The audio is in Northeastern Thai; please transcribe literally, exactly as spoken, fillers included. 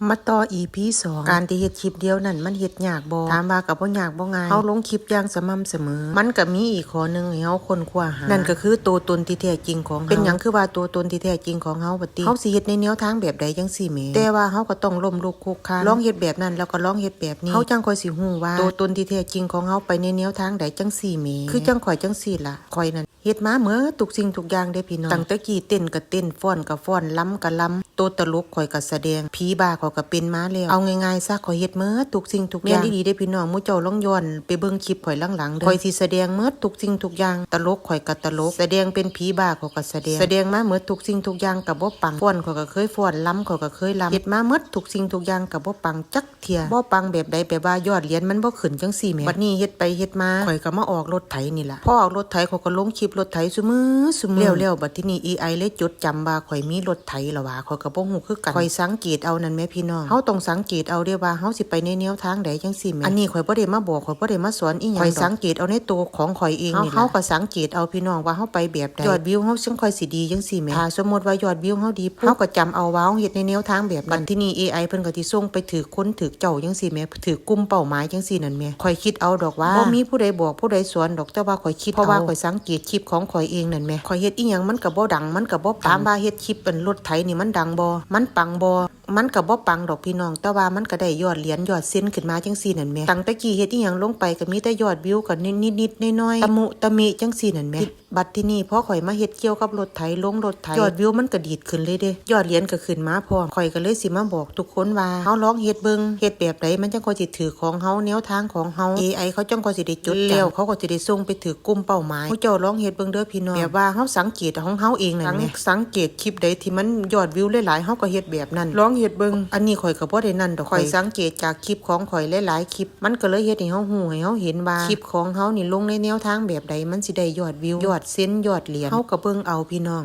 มาต่อ อีพี สอง การที่เฮ็ดคลิปเดียวนั่นมันเฮ็ดยากบ่ ถามว่าก็บ่ยากบ่ง่าย เฮาลงคลิปอย่างสม่ำเสมอ มันก็มีอีกข้อหนึ่งให้เฮาค้นคว้าหา นั่นก็คือตัวตนที่แท้จริงของเฮา เป็นหยังคือว่าตัวตนที่แท้จริงของเฮาบัดนี้ เฮาสิเฮ็ดในแนวทางแบบใดจังซี้แหม แต่ว่าเฮาก็ต้องล้มลุกคลุกคลาน ลองเฮ็ดแบบนั้นแล้วก็ลองเฮ็ดแบบนี้ เฮาจั่งค่อยสิฮู้ว่าตัวตนที่แท้จริงของเฮาไปในแนวทางใดจังซี้แหม คือจั่งข้อยจังซี้ล่ะ ข้อยนั่น เฮ็ดมาเมิดทุกสิ่งทุกอย่างเด้พี่น้อง ตั้งแต่กี้เต้นก็เต้น ฟ้อนก็ฟ้อน ลำก็ลำ ตัวตลกข้อยก็แสดง ผีบ้าข้อยก็เป็นมาแล้ว เอาง่ายๆซะ ข้อยเฮ็ดเมิดทุกสิ่งทุกอย่าง แม่นอีหลีเด้พี่น้อง หมู่เจ้าลองย้อนไปเบิ่งคลิปข้อยหลังๆเด้อ ข้อยสิแสดงเมิดทุกสิ่งทุกอย่าง ตลกข้อยก็ตลก แสดงเป็นผีบ้าข้อยก็แสดง แสดงมาเมิดทุกสิ่งทุกอย่างก็บ่ปัง ฟ้อนข้อยก็เคยฟ้อน ลำข้อยก็เคยลำ เฮ็ดมาเมิดทุกสิ่งทุกอย่างก็บ่ปังจัก เทื่อ บ่ปังแบบใด แบบว่ายอดเหรียญมันบ่ขึ้นจังซี้แหม บัดนี้เฮ็ดไปเฮ็ดมา ข้อยก็มาออกรถไถนี่ล่ะ พอออกรถไถข้อยก็ลงคลิปรถไถซุมื้อซุมื้อ แล้วๆบัดทีนี้ เอไอ เลยจดจำว่าข้อยมีรถไถแล้วว่า ข้อยก็บ่ฮู้คือกัน ข้อยสังเกตเอานั่นแหมพี่น้อง เฮาต้องสังเกตเอาเด้ว่าเฮาสิไปในแนวทางใดจังซี้แหม อันนี้ข้อยบ่ได้มาบอก ข้อยบ่ได้มาสอนอีหยังดอก ข้อยสังเกตเอาในตัวของข้อยเองนี่ล่ะ เฮาก็สังเกตเอาพี่น้องว่าเฮาไปแบบใด ยอดวิวเฮาจั่งค่อยสิดีจังซี้แหม ถ้าสมมุติว่ายอดวิวเฮาดีปุ๊บ เฮาก็จำเอาว่าเฮาเฮ็ดในแนวทางแบบนั้น บัดทีนี้ เอไอ เพิ่นก็สิส่งไปถืก คนถืกเจ้าจังซี้แหม ถืกกลุ่มเป้าหมายจังซี้นั่นแหม ข้อยคิดเอาดอกว่า บ่มีผู้ใดบอกผู้ใดสอนดอก แต่ว่าข้อยคิดเอา เพราะว่าข้อยสังเกตคลิปของข้อยเองนั่นแหม ข้อยเฮ็ดอีหยังมันก็บ่ดัง มันก็บ่ปัง ถามว่าเฮ็ดคลิปอันรถไถนี่มันดังบ่ มันปังบ่ มันก็บ่ปังดอกพี่น้อง แต่ว่ามันก็ได้ยอดเหรียญยอดเซ็นขึ้นมาจังซี้นั่นแหม ตั้งแต่กี้เฮ็ดอีหยังลงไปก็มีแต่ยอดวิวก็นิดๆน้อยๆ ตะมุตะมิจังซี้นั่นแหม บัดทีนี้พอข้อยมาเฮ็ดเกี่ยวกับรถไถ ลงรถไถ ยอดวิวมันก็ดีดขึ้นเลยเด้ ยอดเหรียญก็ขึ้นมาพร้อม ข้อยก็เลยสิมาบอกทุกคนว่า เฮาลองเฮ็ดเบิ่ง เฮ็ดแบบใดมันจั่งค่อยสิถืกของเฮา แนวทางของเฮา เอไอ เขาจั่งค่อยสิได้จดจำ แล้วเขาก็สิได้ส่งไปถืกกลุ่มเป้าหมาย หมู่เจ้าลองเฮ็ดเบิ่งเด้อพี่น้อง แบบว่าเฮาสังเกตของเฮาเองนั่นแหม สัง สังเกตคลิปใดที่มันยอดวิวหลายๆ เฮาก็เฮ็ดแบบนั้น ลองเฮ็ดเบิ่ง อันนี้ข้อยก็บ่ได้นั่นดอก ข้อยสังเกตจากคลิปของข้อยหลายๆคลิป มันก็เลยเฮ็ดให้เฮาฮู้ ให้เฮาเห็นว่าคลิปของเฮานี่ลงในแนวทางแบบใด มันสิได้ยอดวิว ยอดเซ็น ยอดเหรียญ เฮาก็เบิ่งเอาพี่น้อง